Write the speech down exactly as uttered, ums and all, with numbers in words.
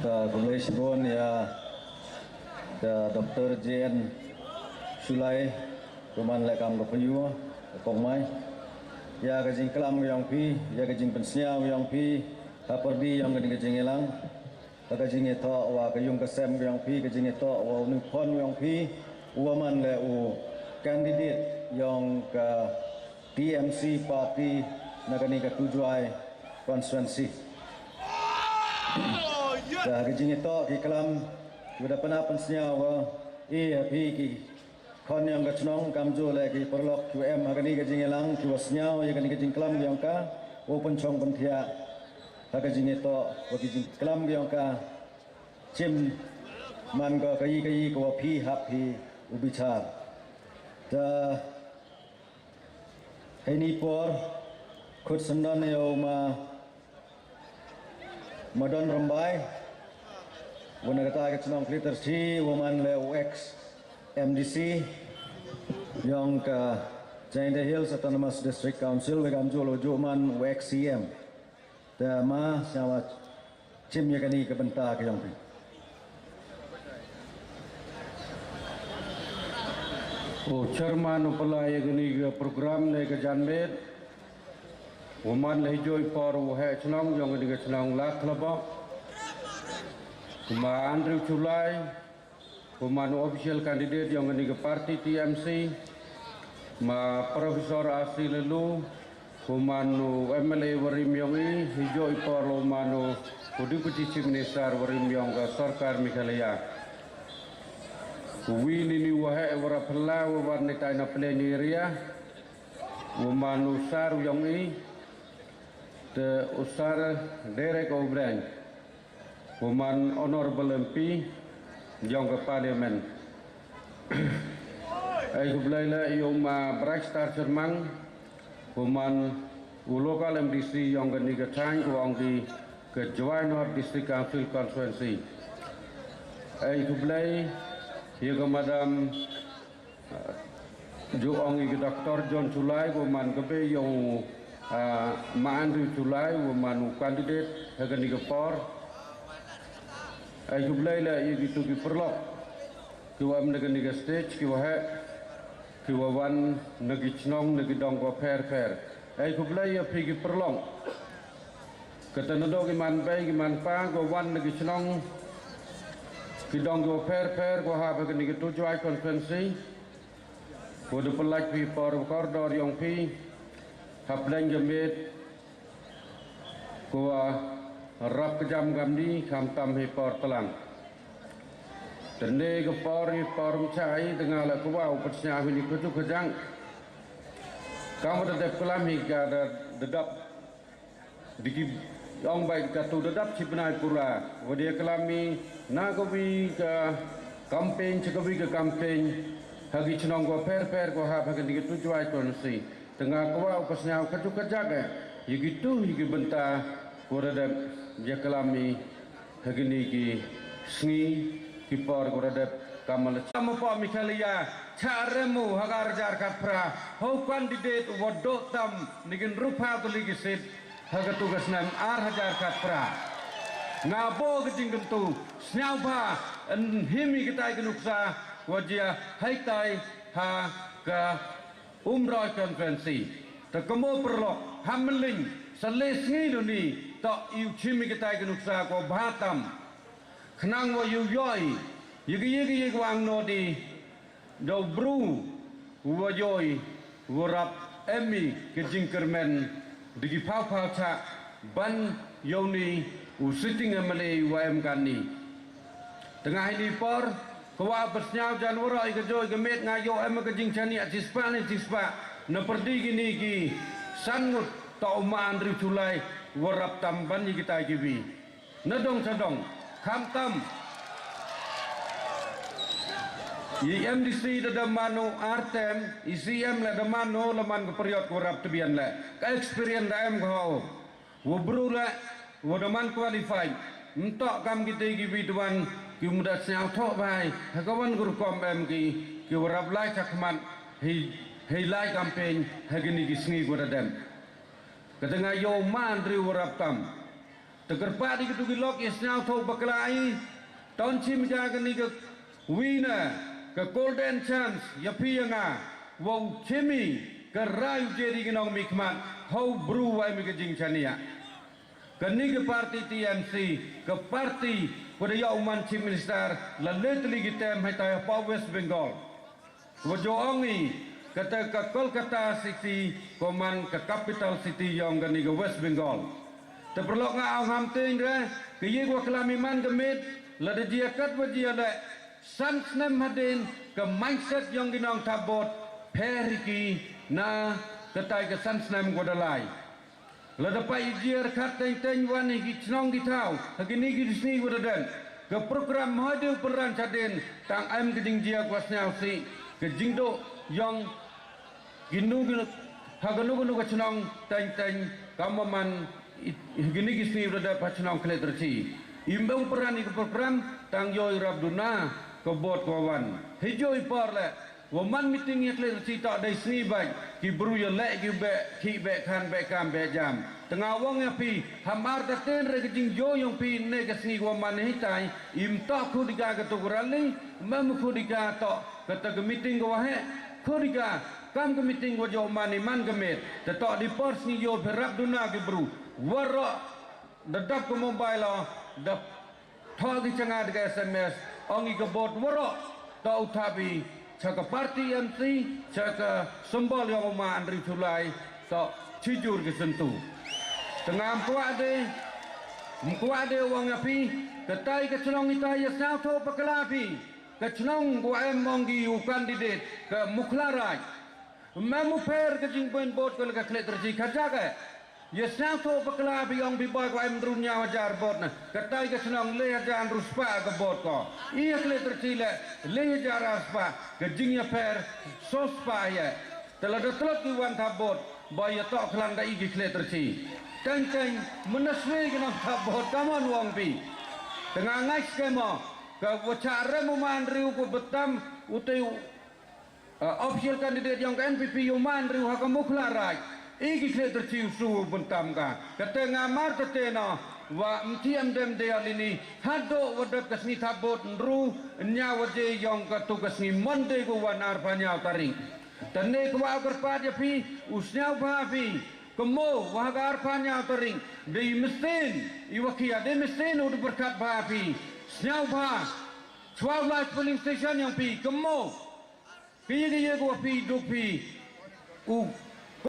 Ka khublei shibun ïa ka Doctor J N Shullai, kumba man leh kam ka pyrthei, ka kong mai. Ïa ka jingklam ka jong phi, ïa ka jingpynsñiaw ka jong phi, ha pyrdi jong kane ka jingïalang. Ha ka jingïathoh wa ka yung ka sem ka jong phi, ka jingïathoh wa u nongkhon ka jong phi, uwa man leh u candidate jong ka T M C party na kane ka Tujwai constituency. Te ha ka jingïathoh ki klam, kiwa da pynap pynsñiaw wa, eh, ha phi ki khon jong ka chnong, kamjooh leh ki paralok kiwa em ha kane ka jingïalang, kiwa sñiaw ïa kane ka jingklam ka jong ka, u pynshong pynthiah ha ka jingïathoh wa ki jingklam ka jong ka, chim man ko kaei kaei kawa phi hap phi u bichar. Te heini por, khut syndon ïa u ma Madon Rymbai, wa na kata ka chnong Khliehtyrshi, wa man leh u ex M D C jong ka Jaintia Hills Autonomous District Council, wa kamjooh leh u juh man u ex C M. Te ma, sñiaw wa chim ïa kane ka bynta ka jong phi. U chairman u pynlait ïa kane ka program ne ka janmiet, u man leh hi jooh i por u heh chnong jong kane ka chnong Ladthadlaboh, u ma Andrew Shullai, u man u official candidate jong kane ka party T M C, ma Professor R C Laloo, u man u M L A warim jong i, hi jooh i por u man u Deputy Chief Minister warim jong ka sorkar Meghalaya. Uwi na ini i waheh wa ra phylla wa wan na itai na plain area, u man u sir jong i, te u sir Derek O'Brien, u man Honorable M P jong ka Parliament. Ai khublei leh ïa u ma Brightstar Shermang, u man u local M D C jong kane ka thaiñ, u ong ki ka Jowai North District Council constituency. Ai khublei ïa ka madam, ah, ju ong i ka Doctor John Shullai, u man ka bei jong, ah, ma Andrew Shullai, u man u candidate ha kane ka por. Ai khublei leh ïa kitu ki paralok kiwa em na kane ka stage, kiwa heh, kiwa wan na ki chnong, na ki dong kiwa pher pher. Ai khublei ïa phi ki paralok. Kata naduh ki man bei, ki man pa, kiwa wan na ki chnong, ki dong kiwa pher pher, kiwa hap ha kane ka Tujwai constituency. Wa da pynlait phi por wa kordor jong phi hapdeng ka miet kawa rap ka jam kamni, khamtam hi por tlang. Te ne ka por, hi por mchai, te nga la kwah u pynsñiaw hi ni katu ka jang. Kam wa da dep klam hi ka da, da dap. Diki ong bai katu da dap chi bnai pura. Wa da klam hi na kawi ka campaign, chi kawi ka campaign. Ha ki chnong ko pher pher ko hap ha kani ka Tujwai constituency. Te nga kwah u pynsñiaw katu ka jaka. Ïa kitu, ïa ki bynta ko da dep ïa klam hi. Ha kini ki sngi ki por ko da dep kamala. Chama pa Meghalaya, cha remu ha ka ar hajar khatphra, ho candidate wa doh tam ni kin rupa tu li ki seat, ha katu ka snem ar hajar khatphra. Nga buh ka jingkyntu, sñiawbha, yn him ïa kitai ki nuksa, wa jia haitai ha ka Umroi constituency. Te ka mo paralok, ha mling, sa le sngi duni, to ïu chim ïa kitai ki nuksa ko bha tam. Khnang wa ïu ïohi, ïa ki ïa ki ïa ki wang nodi, da u bru, wa ïohi, wa rap em ïa ki jingkyrmen, da ki phaw phaw cha, ban ïohi ni, u sitting M L A wa em kani. Te nga hini por, kwah pynsñiaw jan waroh ïa ka joi ka met nga ïoh em ka jingchaniah chispah ne chispah. Na pyrdi kini ki san ngut to u ma Andrew Shullai wa rap tam ban ïa kitai kiwi. Na dong sa dong, khamtam. I M D C da da mano ar term, i C M la da mano la man ka period wa rap tbian la. Ka experience da em ka ho. Wa bru la, wa da man qualified. Ntok kam kitai kiwi da wan, ki muda sñiaw thoh bai, ha ka wan ka rukom em ki, ki wa rap lai chakhmat, hei, hei lai campaign, ha kini ki sngi ko da dem. Kata nga ïoh man riew rap tam. Te kyrpad ïa kitu ki lok ïa sngewthuh bakla i. Ton chim ja kani ka wina ka golden chance ïa phi ïa nga. Wow chimi ka rai u jeri ki nongmihkhmat. Hau bru wai mi ka jingchania. Kani ka parti T M C ka parti ka da ïoh u man chief minister la le tylli ki term haitai hapoh West Bengal. Wa jo ong i kata ka Kolkata City ko man ka capital city yong kani ka West Bengal. Te paralok nga ong ham teng re ka yik wa klam i man ka met la da jia kat wa jia le san snem hadien ka mindset yong ki nong thap bot pher hi ki na katai ka san snem ko da lai. Lada pa i jiar khat teng teng wan hi ki chnong ki thaw ha kini ki sngi wa da den ka program hoi deu pynran chadien tang em ka jingjia wa sniaw si ka jingdo yong kinu kinu ha kanu kanu ka chnong teng teng ka maman ha kini ki sngi wa da pa chnong Klet Rachi. Im bang pynran hi ka program tang yoi rap duna ka bot wa wan hi joi por le wa man meeting ïa Klet Rachi ta dei sngi bai ki bru ïa leh ki beh ki beh khan beh kam beh jam. Tanga wong ïa phi hamar ta ten re ki jingjo yong phi ne ka sngi wa man hi tai im ta khudika ka tu rally mem khudika ta kata ka meeting ka wa he khudika kam ka meeting wa jo man i man ka met ta ta di por sngi yo phi rap duna ki bru waro da dap ka mobile da Thoh ki changa da ka S M S ong i ka bot waro ta u thabi cha ka parti M C cha ka symbol yong u ma Andrew Chulai ta chijur ki sentu. Tengah mkwah de mkwah de wang api katai ka chnong ita ya sngewthuh pakla pi ka chnong wa em ong ki u candidate ka Mukhla Raj. Mem u pher ka jingboin bot ka la ka Klet Rachi ka jaka. Ïa sngewthuh bakla bi ong bi boi ko em ndru ñiaw hajar bot na katai ka chnong le hajar ndru spah ka bot ko. Ïa Klet Rachi le le hajar ar spah ka jingïa pher so spah ïa. Te la da tlot ki wan thap bot boi ïa tok khlan da i ki Klet Rachi. Teng teng mynaswe ki nong thap bot kamon wong bi. Tengah ngai skemo ka wacha rem u man riu ko betam utei Official candidate yong ka N P P ïa u man riu ha ka Mukhla Raj. I ki Klet Rachi u su byntam ka kate nga mar te te no wa mthiam dem de alini hado wa dep ka sngi thap bot nru nya wa je yong ka tu ka sngi Monday ko wan arpha nyaw tarik. Tane ko wa kyrpad ïa phi u sniaw bha phi kemo wa ha ka arpha nyaw tarik. Dei mesin i wa khia dei mesin u de berkat bha phi sniaw bha. Chwa Life Polling Station yong phi kemo. Kaya kaya ko phi duk phi u